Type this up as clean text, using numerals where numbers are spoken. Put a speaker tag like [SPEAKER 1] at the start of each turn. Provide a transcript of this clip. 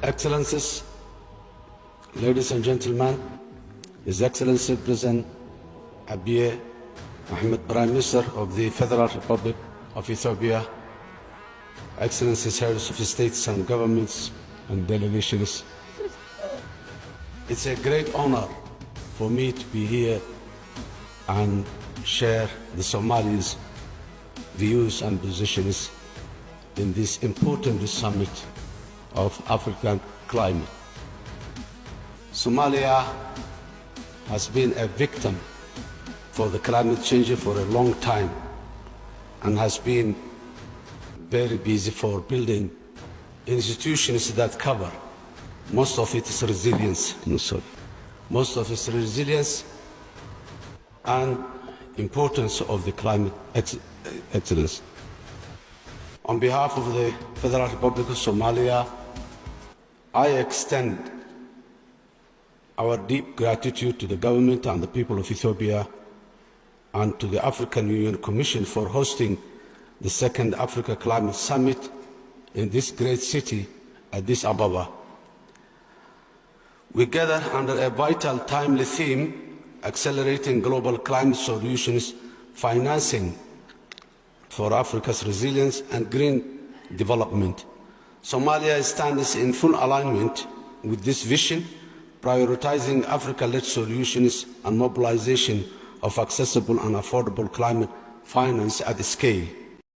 [SPEAKER 1] Excellencies, ladies and gentlemen, His Excellency President Abiy Ahmed, Prime Minister of the Federal Republic of Ethiopia, Excellencies, heads of states and governments and delegations, it's a great honor for me to be here and share the Somalis' views and positions in this important summit of African climate. Somalia has been a victim for the climate change for a long time and has been very busy for building institutions that cover most of its resilience, and importance of the climate excellence. On behalf of the Federal Republic of Somalia, I extend our deep gratitude to the government and the people of Ethiopia and to the African Union Commission for hosting the second Africa Climate Summit in this great city, Addis Ababa. We gather under a vital, timely theme, accelerating global climate solutions, financing for Africa's resilience and green development. Somalia stands in full alignment with this vision, prioritizing Africa-led solutions and mobilization of accessible and affordable climate finance at scale.